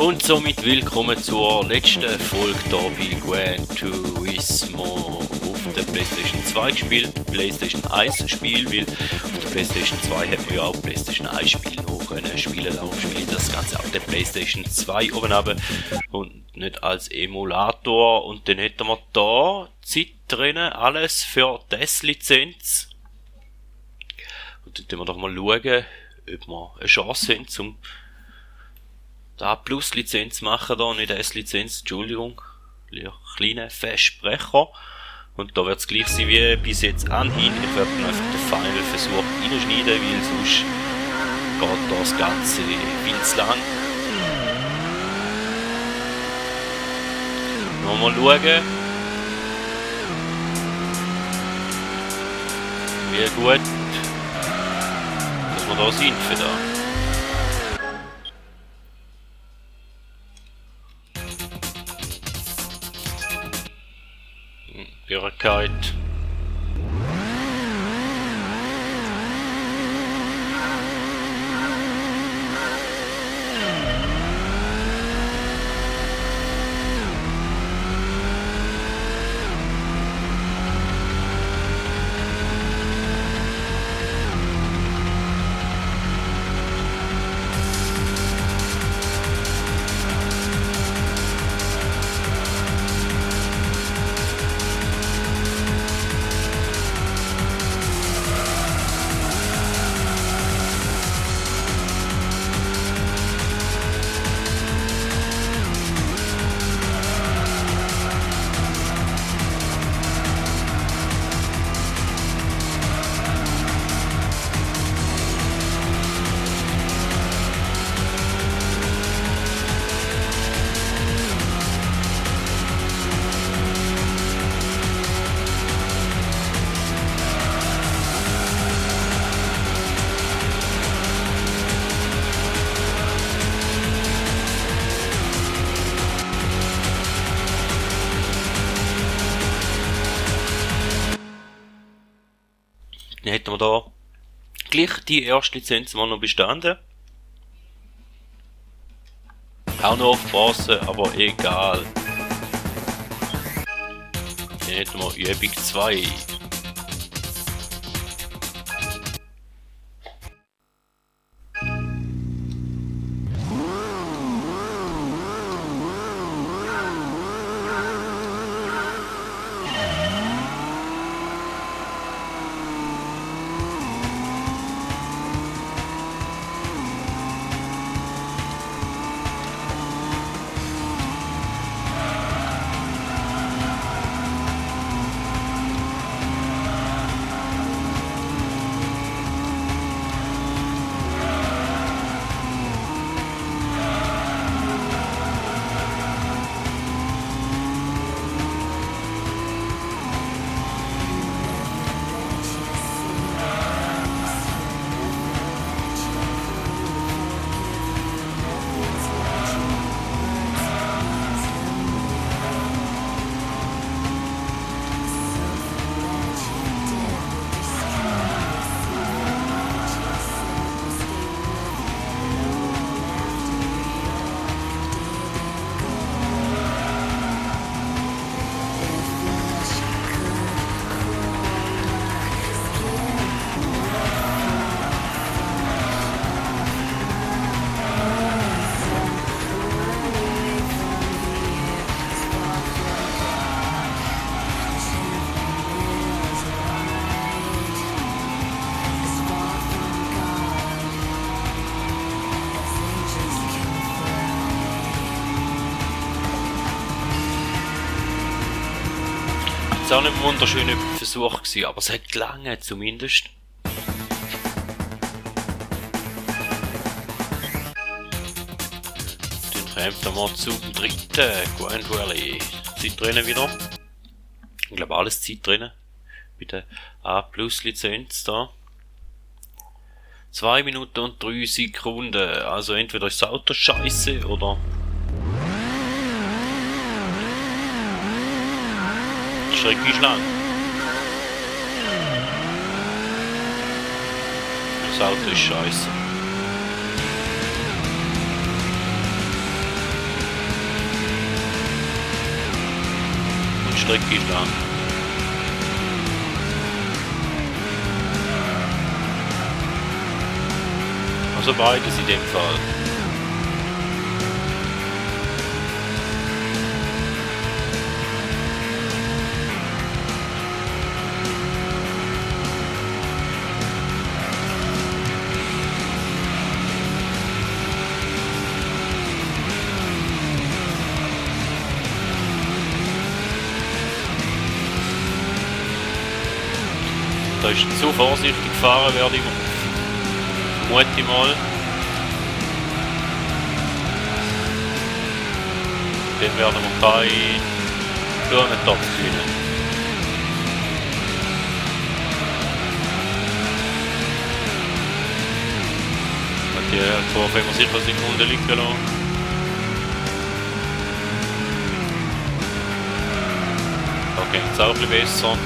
Und somit willkommen zur letzten Folge hier bei Gran Turismo auf der PlayStation 2 gespielt, PlayStation 1 Spiel, weil auf der PlayStation 2 hat man ja auch PlayStation 1 Spiel noch können spielen, darum spiele ich das Ganze auf der PlayStation 2 oben runter und nicht als Emulator. Und dann hätten wir da Zeit drin, alles für das Lizenz. Und dann wir doch mal schauen, ob wir eine Chance haben, zum da Plus-Lizenz machen, da nicht S-Lizenz, Entschuldigung, kleiner Versprecher. Und da wird es gleich sein wie bis jetzt anhin. Ich werde dann einfach den Final-Versuch reinschneiden, weil sonst geht das Ganze viel zu lang. Mal schauen, wie gut dass wir da sind für da. Bürgerkeit. Dann hätten wir da gleich die erste Lizenz mal noch bestanden. Auch noch aufpassen, aber egal. Dann hätten wir Übung 2. Es war auch nicht ein wunderschöner Versuch gewesen, aber es hat gelangen zumindest. Dann kommt wir zum dritten Grand Rally. Zeit drinnen wieder. Ich glaube alles Zeit drinnen. Bei der A+ Lizenz da. 2 Minuten und 3 Sekunden. Also entweder ist das Auto scheiße oder schrecklich lang. Das Auto ist scheiße. Strecke lang. Also beides in dem Fall. Da ist zu vorsichtig gefahren, werde ich vermute ich mal. Dann werden wir keinen Blumentopf gewinnen. Und die Kurve haben wir sicher eine Sekunde liegen lassen. Da geht es auch ein bisschen besser.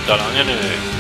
Da lange nicht.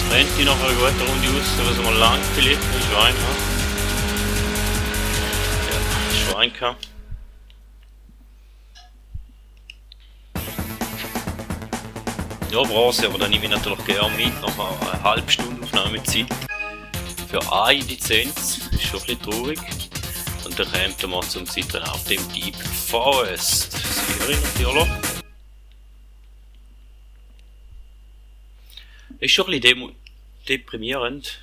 Rennt die noch eine gute Runde aus, was wir lang vielleicht ein Schwein haben. Ja, Schwein kann. Ja, Bronze, aber dann nehme ich natürlich gerne mit, noch eine halbe Stunde Aufnahmezeit. Für eine Lizenz, ist schon ein bisschen traurig. Und dann kommt man zum Zeitrennen auf dem Deep Forest. Das wäre natürlich. Ist schon ein bisschen deprimierend.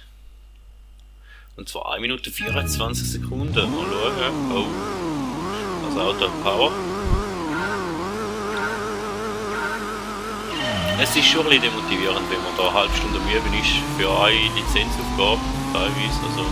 Und zwar 1 Minute 24 Sekunden. Mal schauen. Oh. Das Auto hat Power. Es ist schon ein bisschen demotivierend, wenn man da eine halbe Stunde am Üben ist für eine Lizenzaufgabe. Teilweise. Also.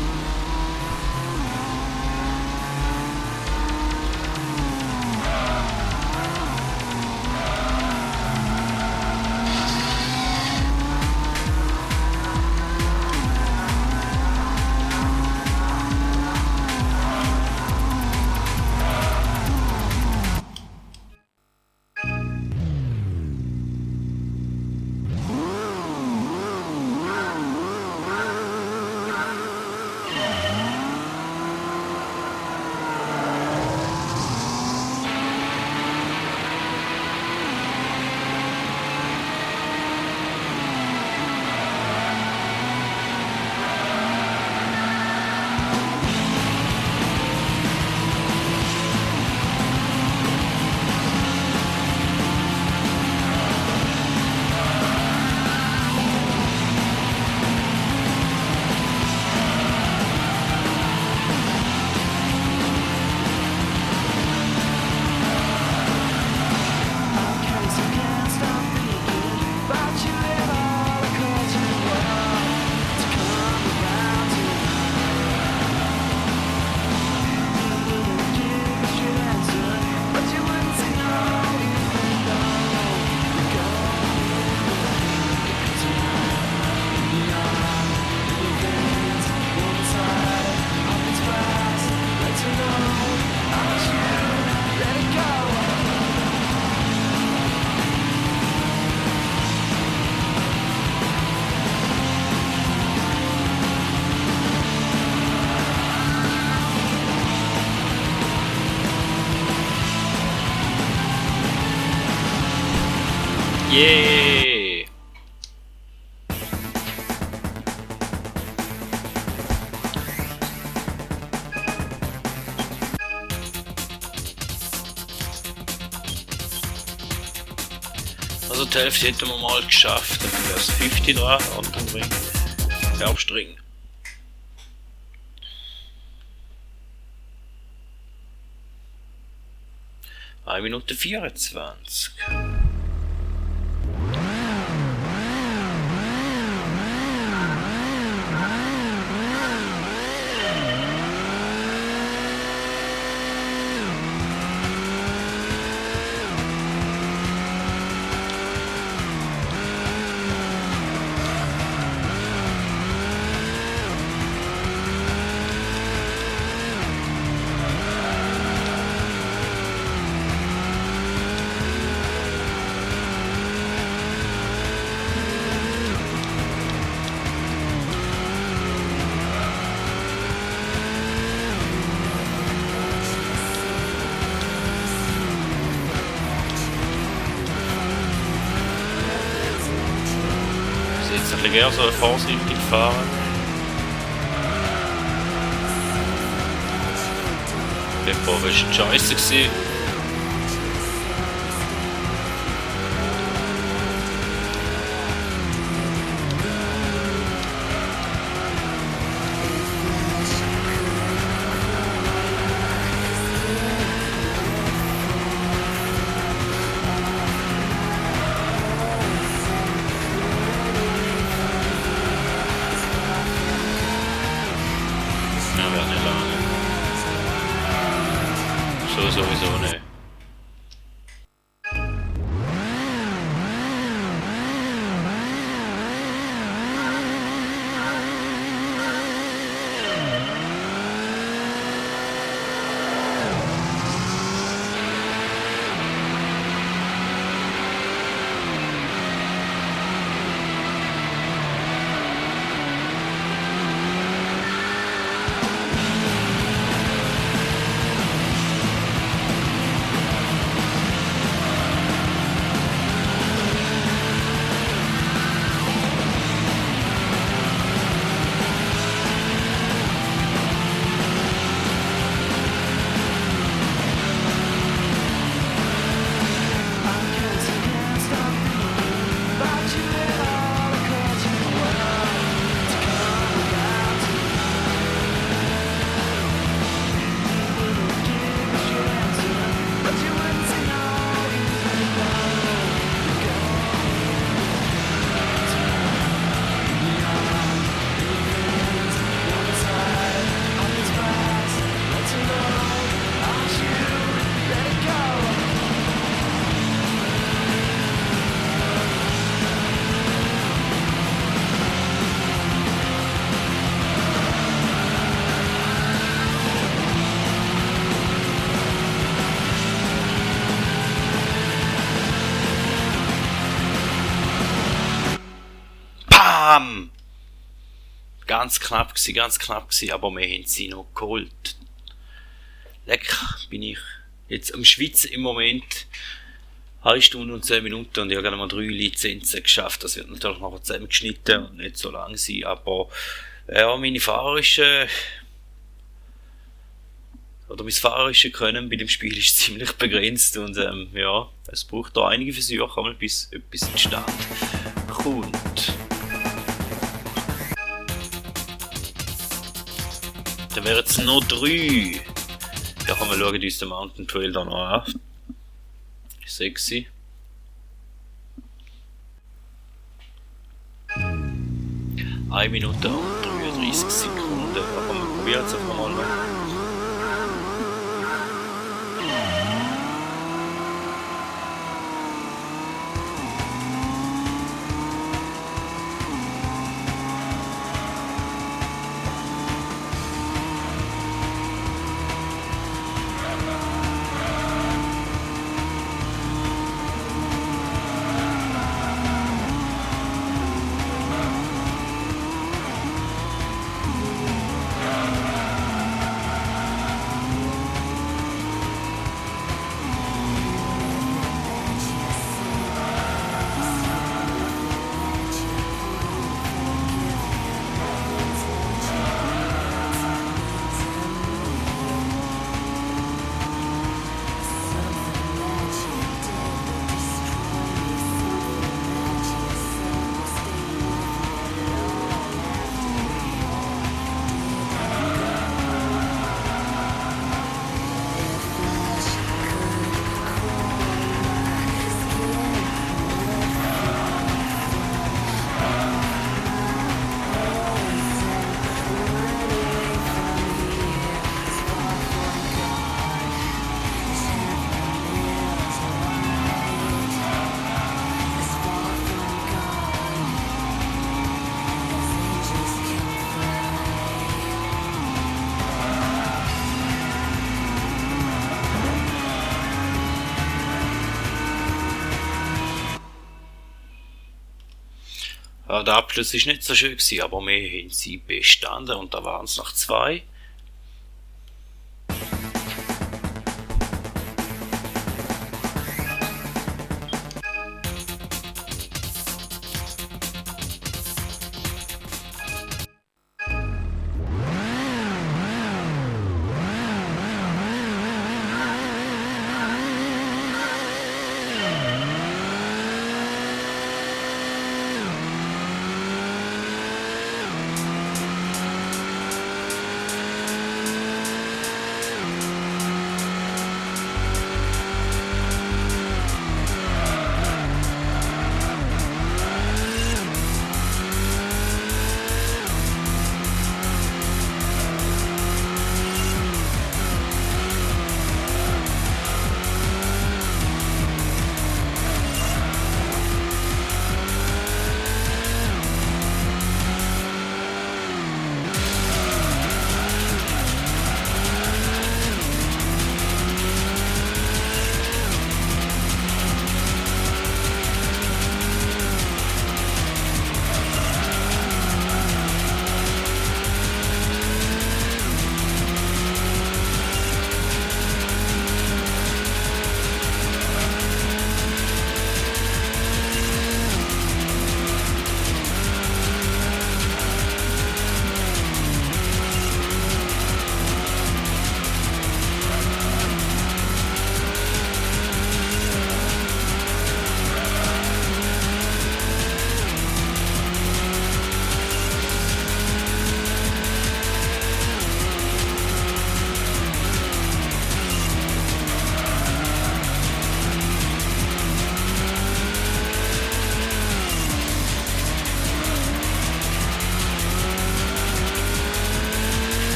Yeah! Also die Hälfte hätten wir mal geschafft, dann wäre es 50 dran, anderen Ring, Herbstring. Eine Minute 24. Jetzt ein bisschen eher so vorsichtig fahren. Der Bob ist scheiße gewesen. Sowieso nicht. Ganz knapp gsi, aber wir haben sie noch geholt. Leck, bin ich jetzt am Schwitzen im Moment. 1 Stunde und 10 Minuten und ich habe gerade mal 3 Lizenzen geschafft. Das wird natürlich noch zusammengeschnitten und nicht so lang sein, aber ja, meine fahrerische oder mein fahrerische Können bei dem Spiel ist ziemlich begrenzt und ja, es braucht da einige Versuche, bis etwas zustande kommt. Dann wären jetzt noch 3. Ja, kann man schauen, wie uns der Mountain Trail da noch an. Sexy. Eine Minute und 33 Sekunden. Aber wir probieren es einfach mal noch. Der Abschluss ist nicht so schön gewesen, aber wir haben sie bestanden und da waren es noch 2.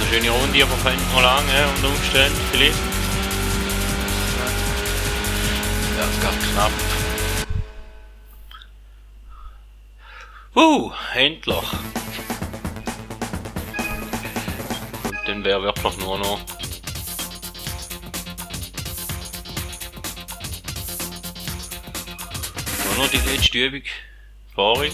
Schöne Runde, aber fängt mal lang, unter Umständen, Philipp. Ja, es geht knapp. Endlich! Und dann wäre wirklich nur noch die letzte Übung. Fahrig.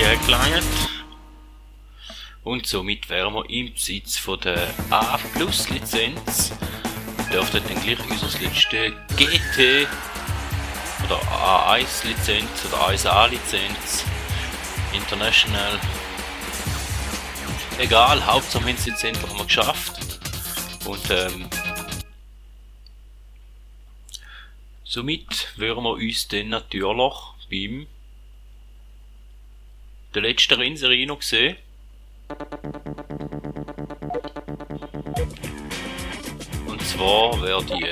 Geld gelangt. Und somit wären wir im Besitz von der A Plus Lizenz. Dürften dann gleich unser letzte GT oder A1 Lizenz oder A1A Lizenz International. Egal, Hauptsache wir haben es jetzt endlich mal geschafft. Und somit würden wir uns dann natürlich beim der letzten Rennserie noch sehen. Und zwar wäre die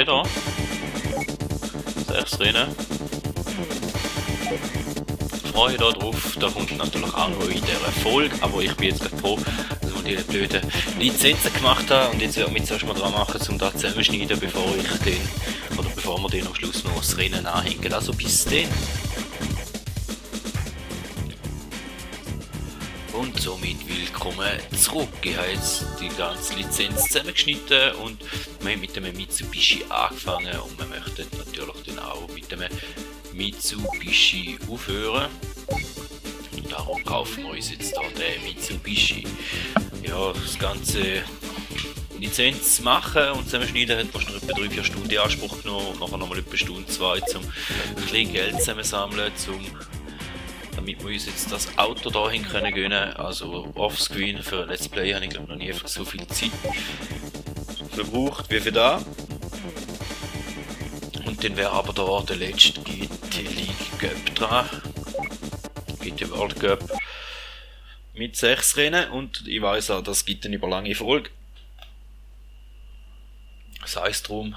da 6 Rennen. Freue da drauf, da kommt natürlich auch noch in dieser Folge, aber ich bin jetzt gerade froh, dass wir die blöden Lizenzen gemacht haben und jetzt werden wir jetzt erstmal dran machen, um da zusammenschneiden, bevor wir den am Schluss noch das Rennen anhängen. Also bis dann. Und somit willkommen zurück. Ich habe jetzt die ganze Lizenz zusammengeschnitten und wir haben mit dem Mitsubishi angefangen und wir möchten natürlich dann auch mit dem Mitsubishi aufhören. Und darum kaufen wir uns jetzt da den Mitsubishi. Ja, das ganze Lizenz machen und zusammenschneiden hat wahrscheinlich etwa 3-4 Stunden in Anspruch genommen und nachher nochmal etwa eine Stunde, 2 um ein bisschen Geld zusammensammeln, damit wir uns jetzt das Auto dahin können gönnen. Also offscreen für ein Let's Play habe ich glaube noch nie so viel Zeit verbraucht wie für da. Und dann wäre aber da der letzte GT League Cup dran. GT World Cup mit 6 Rennen und ich weiss auch, das gibt eine lange Folge. Sei es drum,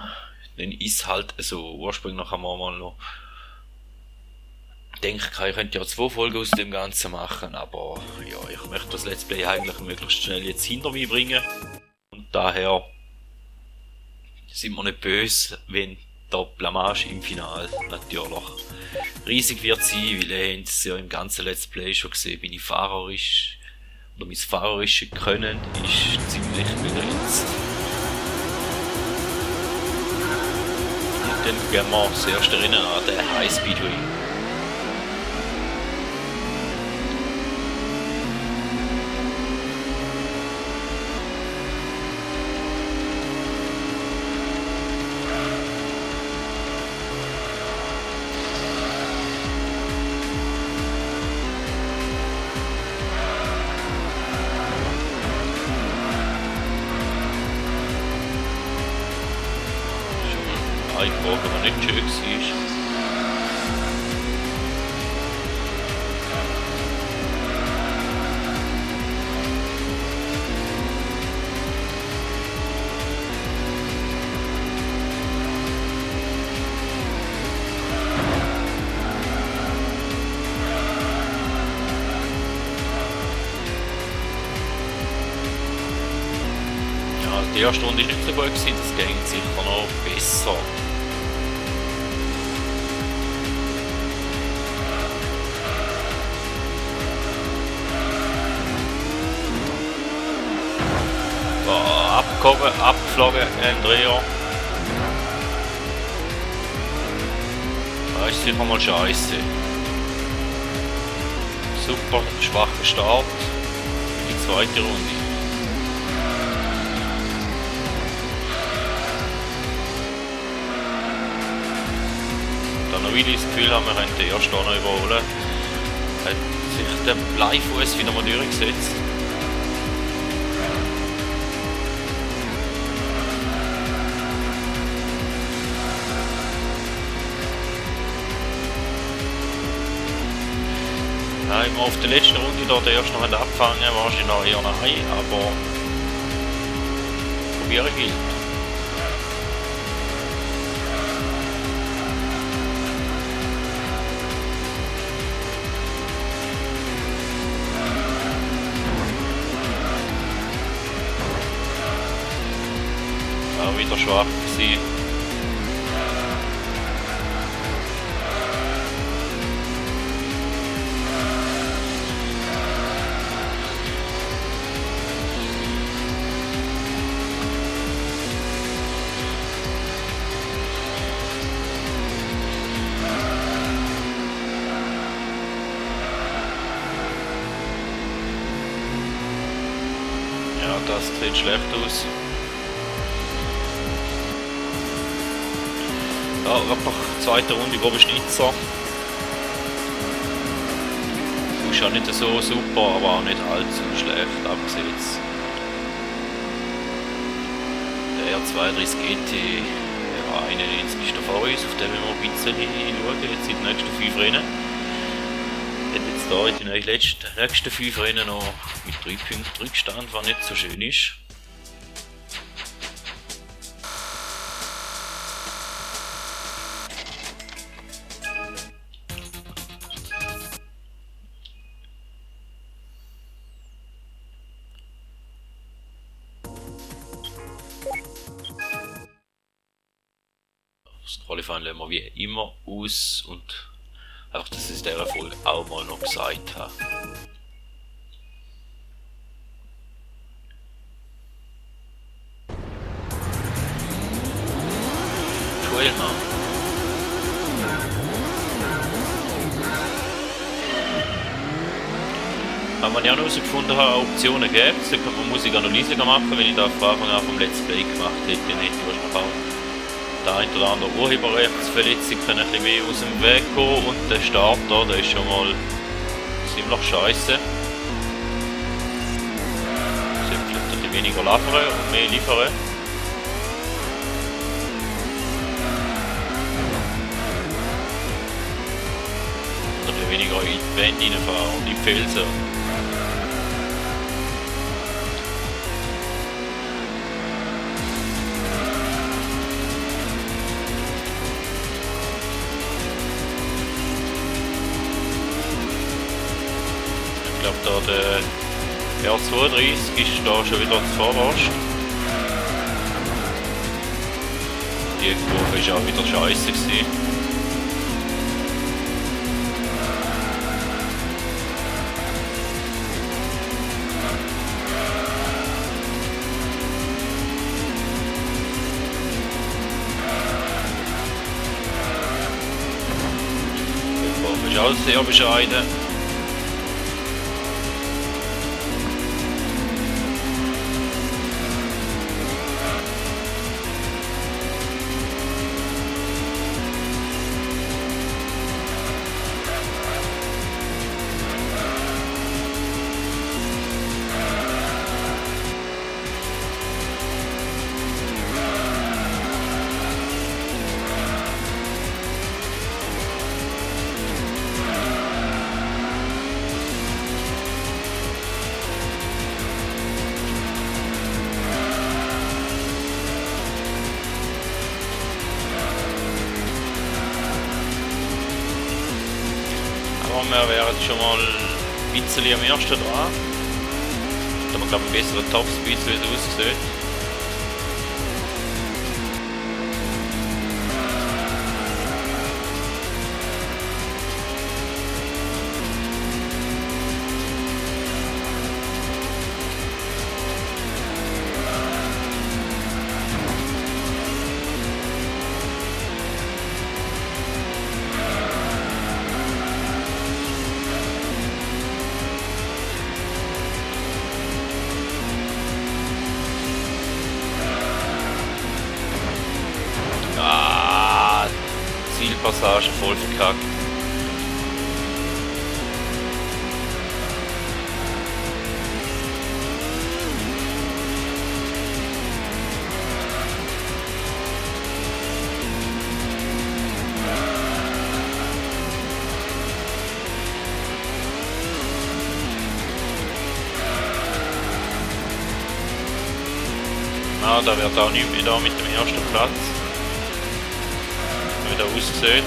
dann ist halt so, ursprünglich haben wir mal noch denke, ich könnte ja 2 Folgen aus dem Ganzen machen, aber ja, ich möchte das Let's Play eigentlich möglichst schnell jetzt hinter mich bringen. Und daher sind wir nicht böse, wenn der Blamage im Finale natürlich riesig wird sein, weil ihr habt es ja im ganzen Let's Play schon gesehen, bin ich fahrerisch, oder mein fahrerisches Können ist ziemlich begrenzt. Und dann gehen wir das erste Rennen an, der High Speedway. Eine Frage, die nicht schön war. Ja, die erste Runde war nicht so gut, das ging sicher noch besser. Abgeflogen, Andrea. Das ist sicher mal scheiße. Super schwacher Start in die zweite Runde. Dann will ich das Gefühl haben, wir können den ersten noch überholen. Hat sich der Bleifuß wieder mal durchgesetzt. Nein, auf der letzten Runde da der erste noch abgefangen, wahrscheinlich noch eher nein, aber probieren gilt. Auch wieder schwach gewesen. Das sieht schlecht aus. Ja, wirklich zweite Runde grobe Schnitzer. Ist ja nicht so super, aber auch nicht allzu schlecht abgesetzt. Der R32 GT R91 ist da vor uns, auf den wir ein bisschen schauen, jetzt in den nächsten 5 Rennen. Hat jetzt da in den nächsten 5 Rennen noch mit 3 Punkten Rückstand, was nicht so schön ist. Das Qualifying lassen wir wie immer aus und einfach, dass ich es in dieser Folge auch mal noch gesagt habe. Joelmann. Aber man ja noch herausgefunden hat, Optionen gibt, da kann man Musikanalyse machen, wenn ich da von Anfang an vom Let's Play gemacht hätte, dann hätte ich wahrscheinlich auch der ein oder andere Urheberrechtsverletzung können ein bisschen mehr aus dem Weg gehen und der Starter, der ist schon mal ziemlich scheiße. Sollte vielleicht ein bisschen weniger liefern und mehr liefern. Oder ein bisschen weniger in die Wände reinfahren und in die Felsen. Ich glaube, da der R32 ist da schon wieder zuvorderst. Die Kurve war auch wieder scheiße gewesen. Die Kurve ist auch sehr bescheiden. Wir wären schon mal ein bisschen am ersten dran. Da haben wir, glaube ich, einen besseren Topspeed, wie es aussieht. Zielpassage voll verkackt. Ah, da wird auch nicht mehr da mit dem ersten Platz. Wie der aussieht.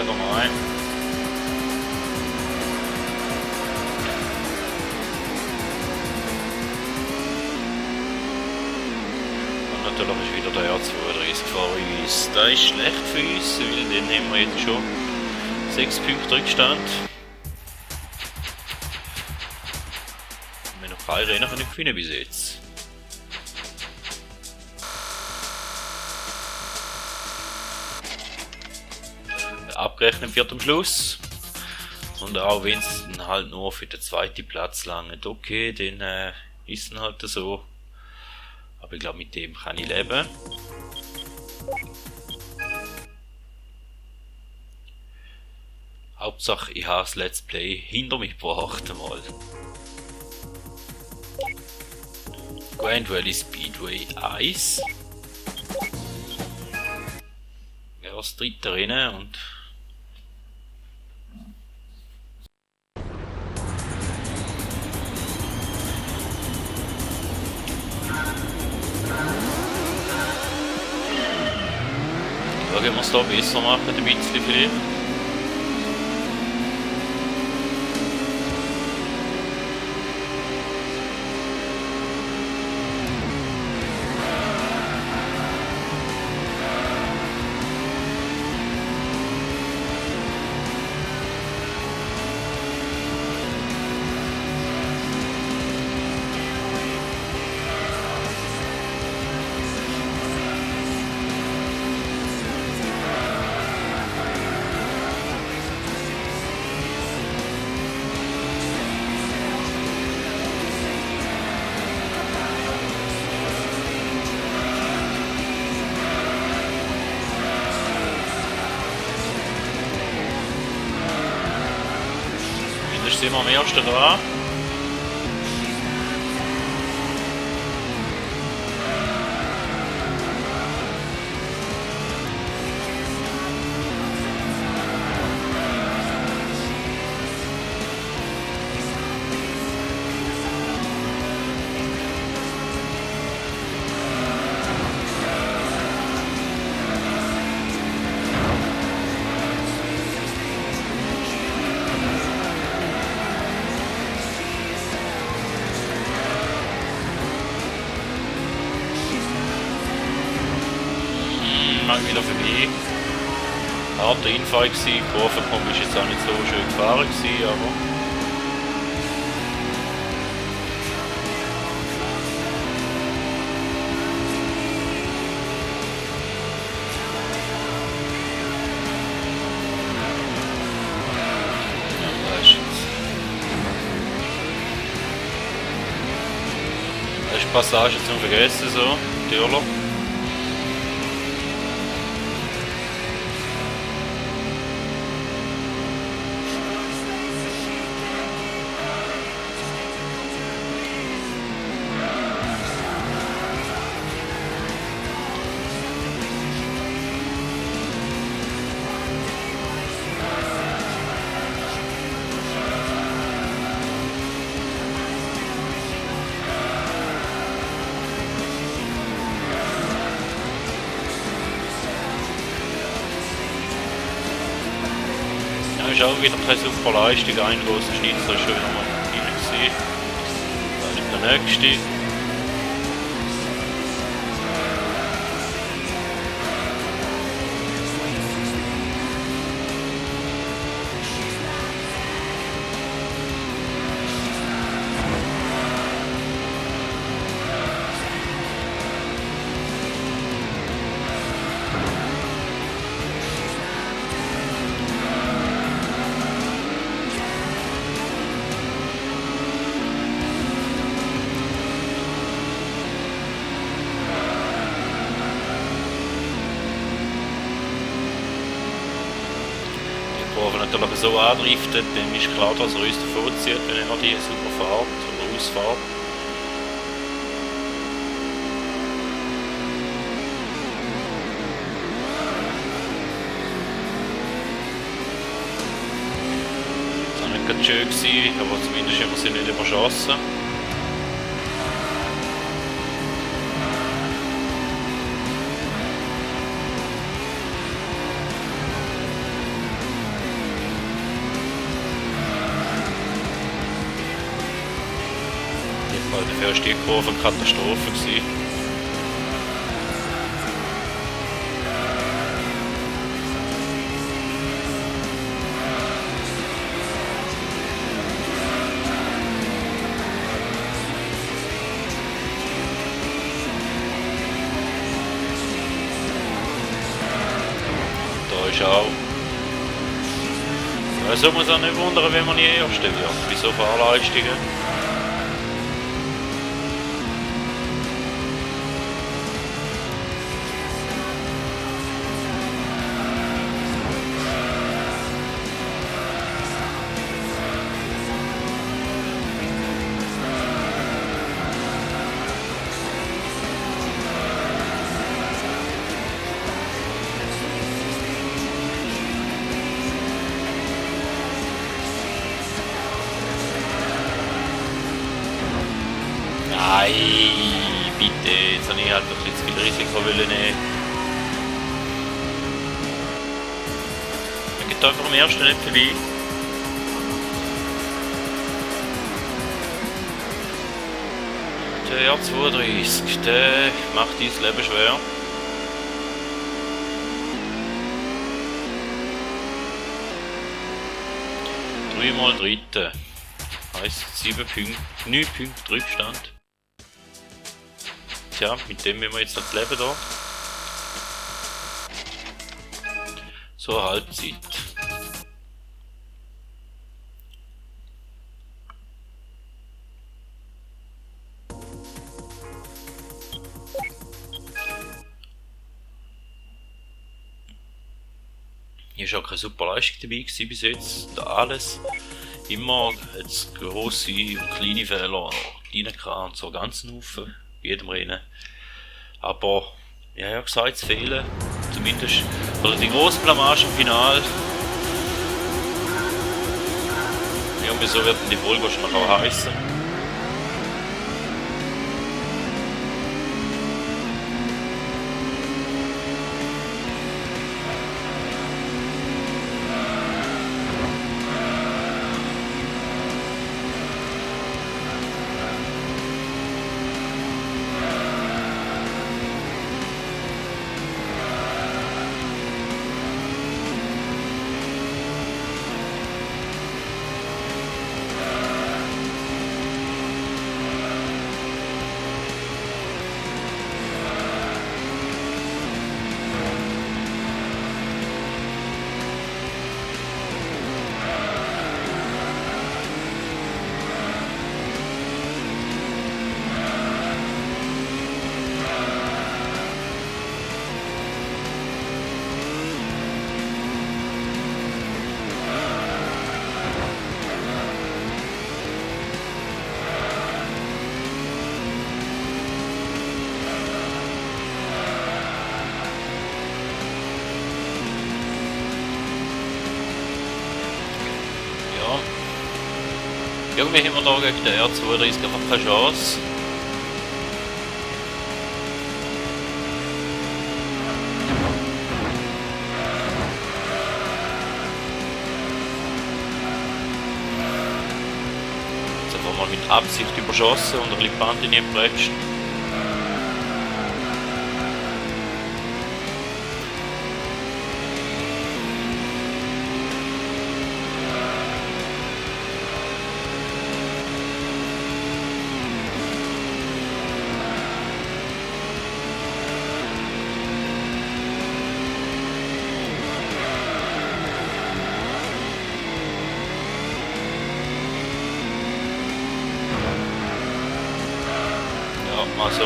gehen wir rein. Und natürlich ist wieder der R32 vor uns. Das ist schlecht für uns, weil den haben wir jetzt schon 6 Punkte Rückstand. Wir haben noch 3 Rennen können gewinnen bis jetzt. Abgerechnet wird am Schluss. Und auch wenn es dann halt nur für den zweiten Platz langt, okay, dann ist es halt so. Aber ich glaube, mit dem kann ich leben. Hauptsache, ich habe das Let's Play hinter mich gebracht einmal. Grand Valley Speedway 1. Ja, das dritte Rennen und schauen wir es da besser machen, ein bisschen vielleicht. Sind wir am ersten dran. Wieder vorbei. Harter Einfall gewesen, Kurvenpunkt ist jetzt auch nicht so schön gefahren gewesen, aber ja, das ist Passage zum Vergessen so, Türler. Ist auch wieder keine super Leistung, ein großer Schnitzer ist schon wieder mal drin gewesen. Da ist der nächste. Kurve natürlich so andriftet, dann ist klar, dass er uns davon zieht, wenn er die super fährt oder ausfährt. Das war nicht ganz schön gewesen, aber zumindest haben wir sie nicht überschossen. Ja, ist die Kurve eine Katastrophe gewesen. Da ist auch. Also muss auch nicht wundern, wenn man nie Erste wird. Wieso Fahrleistungen? Nein, bitte, jetzt habe ich halt doch jetzt viel Risiko nehmen. Man geht einfach am ersten nicht vorbei. Der R32, der macht dein Leben schwer. Dreimal Dritte. Heisst 7 Punkte, 9 Punkte Rückstand. Tja, mit dem müssen wir jetzt noch leben da. So eine Halbzeit. Hier war auch keine super Leistung dabei gewesen bis jetzt. Da alles. Immer jetzt grosse und kleine Fehler reingekommen, und so ganzen Haufen. Jedem Rennen. Aber, ja, ich habe gesagt, es fehlen. Zumindest, oder die grosse Blamage im Finale. Ja, und wieso wird denn die Folge schon noch auch heissen? Irgendwie haben wir da gegen den R32 einfach keine Chance. Jetzt einfach mal mit Absicht überschossen und ein bisschen Band in ihn gebretscht. Also,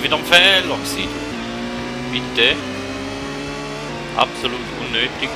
wieder ein Fehler gewesen. Bitte. Absolut unnötig.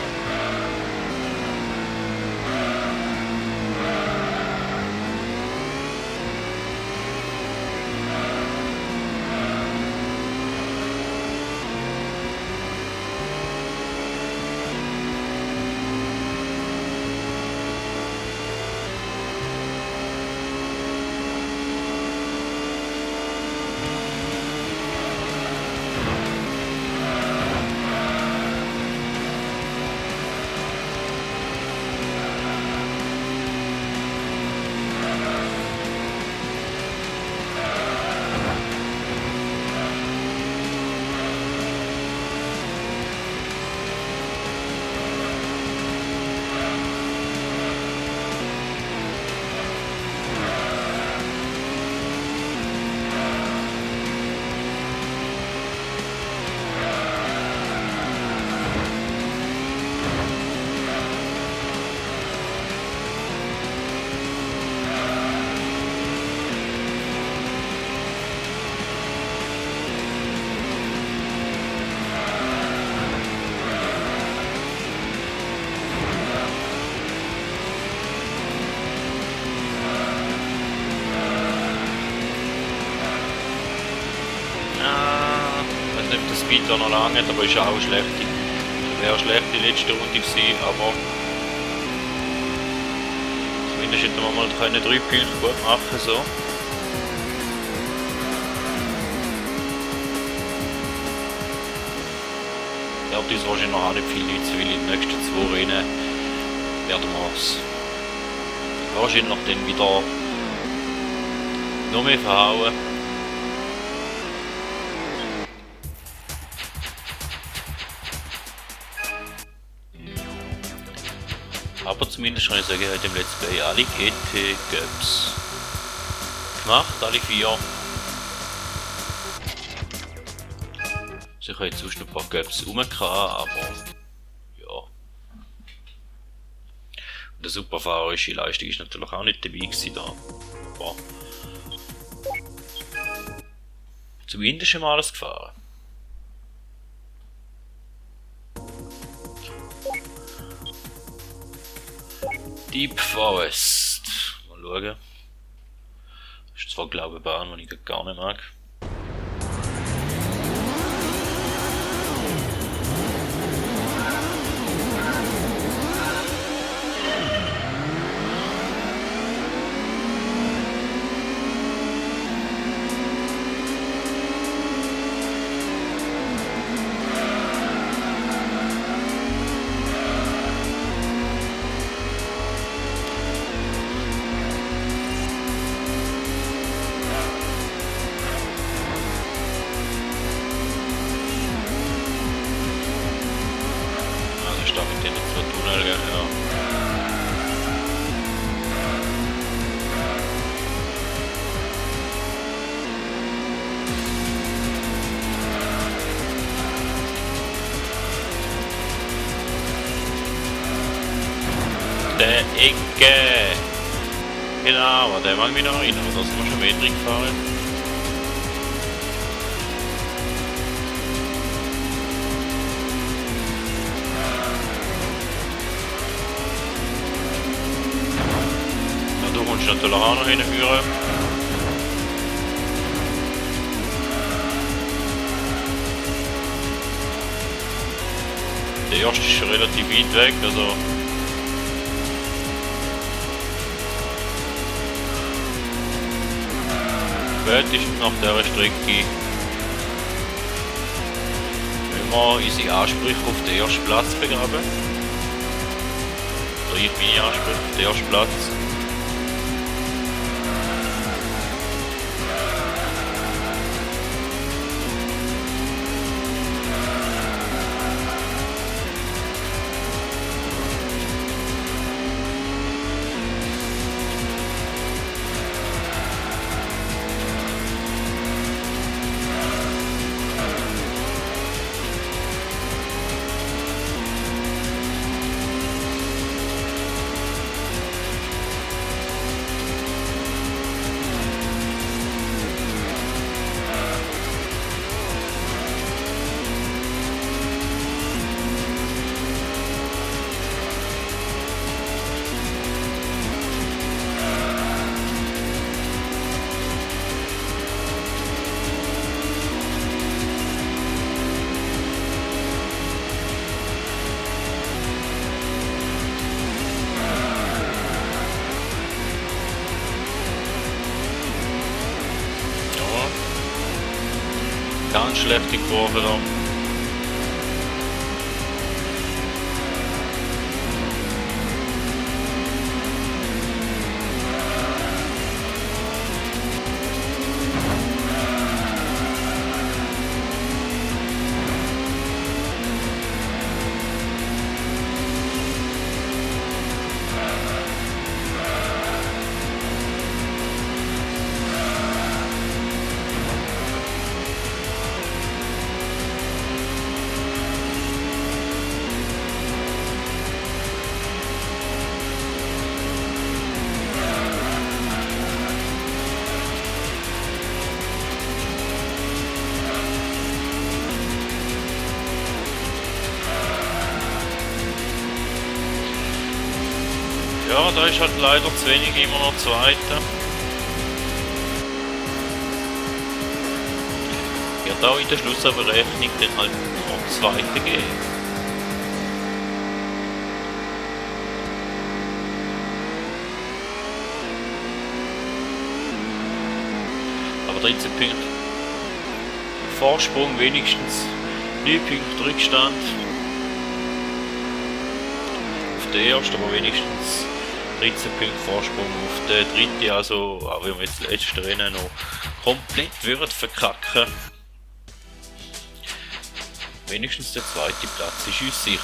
Speed da noch lange, aber ist auch schlecht. Wäre schlecht die letzte Runde gewesen, aber zumindest hätten wir mal keine 3 Punkte gut machen so. Ja, das ist wahrscheinlich noch nicht viel nützen, weil in den nächsten 2 Rennen werden wir es wahrscheinlich noch dann wieder noch mehr verhauen. Aber zumindest kann ich sagen, heute im Let's Play alle GT Cups gemacht, alle 4. Ich habe jetzt sonst noch ein paar Cups rumgehabt, aber ja. Und eine super fahrerische Leistung ist natürlich auch nicht dabei gewesen da. Aber zumindest schon mal alles gefahren. Deep Forest. Mal schauen. Das ist zwar glaube ich eine Bahn, die ich gar nicht mag. Der Ecke! Genau, der mag mich noch erinnern, da sind wir schon mehr drin gefahren. Ja, du kommst natürlich auch noch hinführen. Der erste ist schon relativ weit weg, also spätestens nach dieser Strecke müssen wir unsere Ansprüche auf den ersten Platz begraben. Oder ich meine Ansprüche auf den ersten Platz. Ganz schlechte Kurve da. Ja, da ist halt leider zu wenig immer noch Zweiter. Wird wird auch in der Schlussabrechnung dann halt noch das Zweite geben. Aber 13 Punkte Vorsprung, wenigstens 9 Punkte Rückstand auf der ersten, aber wenigstens 13 Punkte Vorsprung auf der dritten, also auch wenn wir jetzt das letzte Rennen noch komplett würden verkacken, wenigstens der zweite Platz ist uns sicher.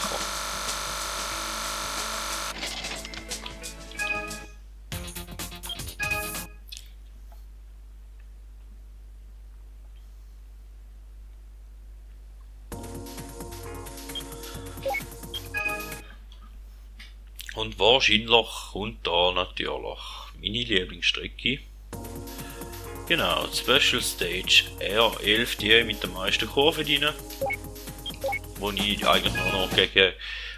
Und wahrscheinlich kommt da natürlich meine Lieblingsstrecke. Genau, Special Stage R11, die mit der meisten Kurven rein. Wo ich eigentlich nur noch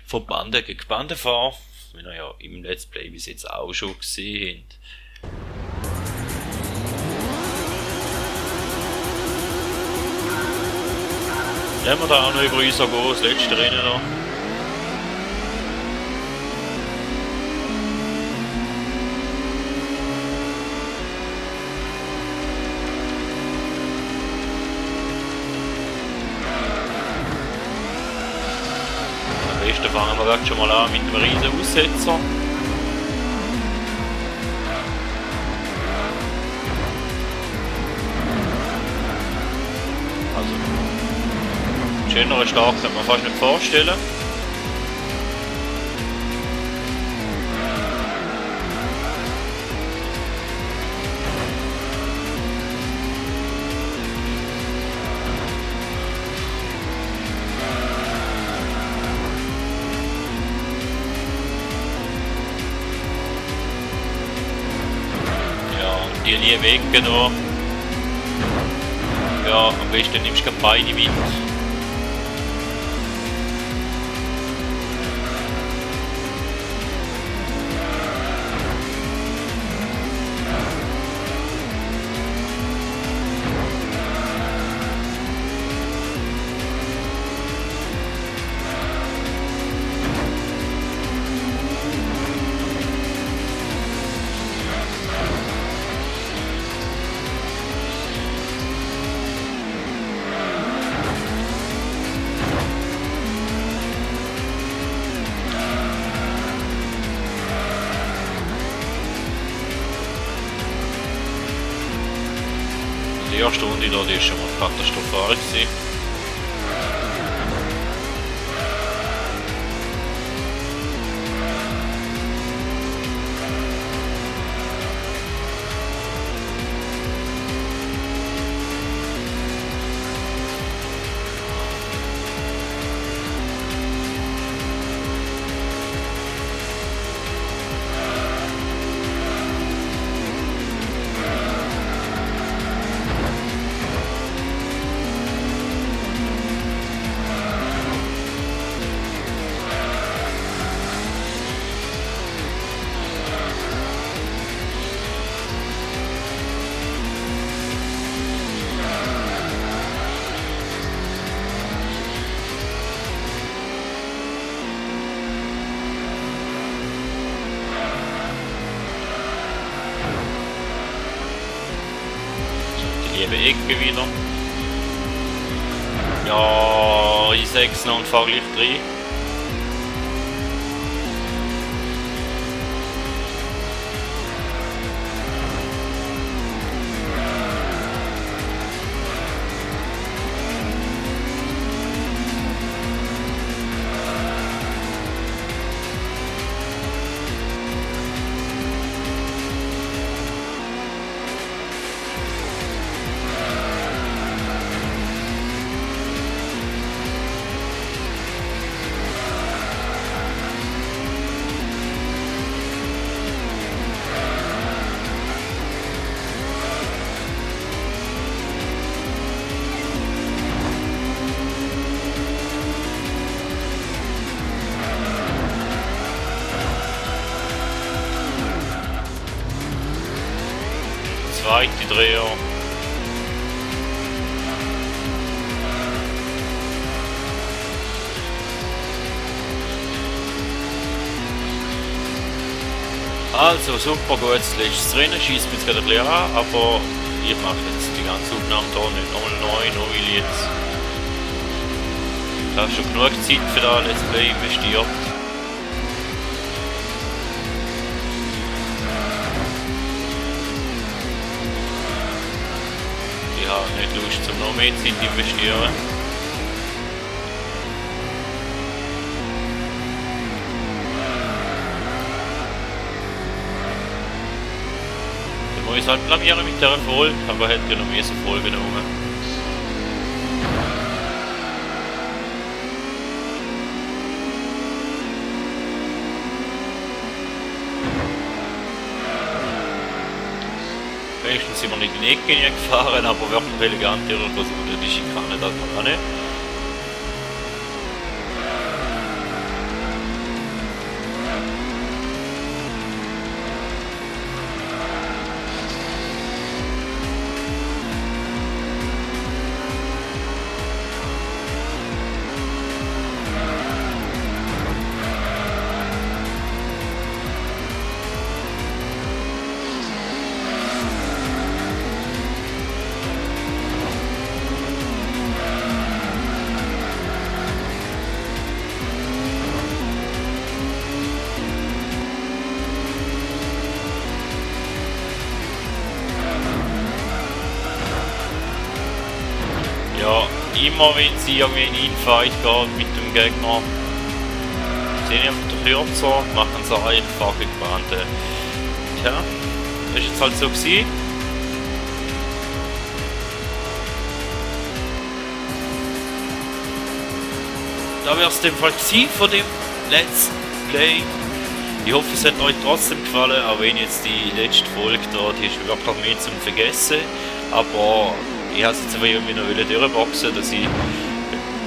von Bande gegen Bande fahre. Wie ihr ja im Let's Play bis jetzt auch schon gesehen habt. Lassen wir da auch noch über uns gehen, das letzte Rennen noch. Fangen wir gerade schon mal an mit einem riesen Aussetzer. Also, einen schöneren Start kann man fast nicht vorstellen. Die lieben Ecken da. Ja, am besten nimmst du beide mit. Die erste Runde da, die ist schon mal katastrophal gewesen. Liebe Ecke wieder. Ja, ich 6 noch und fahre gleich 3. Zweite Dreher. Also super gutes letztes Rennen, schießt mich jetzt gerade ein bisschen an, aber ich mache jetzt die ganze Aufnahme hier nicht nochmal neu, nur weil ich jetzt... Ich habe schon genug Zeit für das Let's Play investiert. Ich habe nicht Lust, um noch mehr Zeit zu investieren. Ich halt blamieren mit der Folge, aber hätte ja noch mehr so Folgen genommen. Wenigstens sind wir nicht in die Ecke gefahren, aber wirklich elegant irgendwo so die Schikane, das man auch nicht. Ja, immer wenn sie irgendwie in Infight geht mit dem Gegner, sind einfach der Kürzer, machen sie einfach in die Bande. Tja, das ist jetzt halt so gewesen. Da wäre es dem Fall gewesen von dem Let's Play. Ich hoffe, es hat euch trotzdem gefallen, auch wenn jetzt die letzte Folge da, die ist wirklich mehr zum Vergessen. Aber ich habe es jetzt einfach irgendwie noch durchboxen, dass ich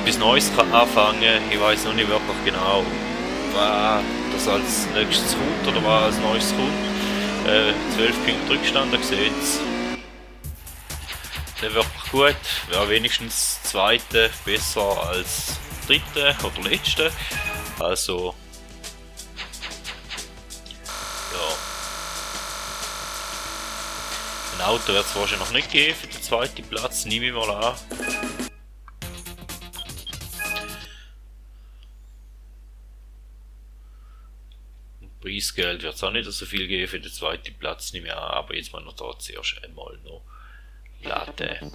etwas Neues anfangen kann. Ich weiß noch nicht wirklich genau, was das als nächstes kommt oder was als Neues kommt. 12 Punkte Rückstand, da seht es. Nicht wirklich gut, wäre wenigstens zweite besser als dritte oder letzte. Also ja. Ein Auto wird es wahrscheinlich noch nicht geben für den zweiten Platz, nehme ich mal an. Preisgeld wird es auch nicht so viel geben für den zweiten Platz, nehme ich an, aber jetzt mal noch da zuerst einmal noch laden.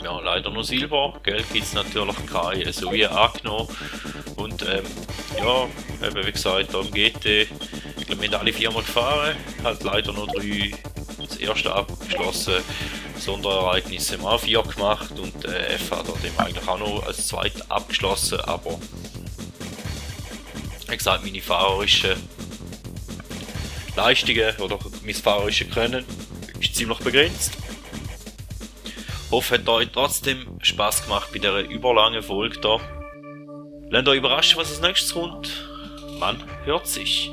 Ja, leider nur Silber, Geld gibt es natürlich keine, so wie angenommen. Und ja, eben wie gesagt, am GT, ich glaube, wir haben alle 4-mal gefahren, halt leider nur 3 das erste abgeschlossen, Sonderereignisse im A4 gemacht und F hat dem eigentlich auch noch als zweites abgeschlossen, aber wie gesagt, meine fahrerischen Leistungen oder mein fahrerisches Können ist ziemlich begrenzt. Ich hoffe, es hat euch trotzdem Spaß gemacht bei dieser überlangen Folge hier. Lasst euch überraschen, was als nächstes kommt. Man hört sich.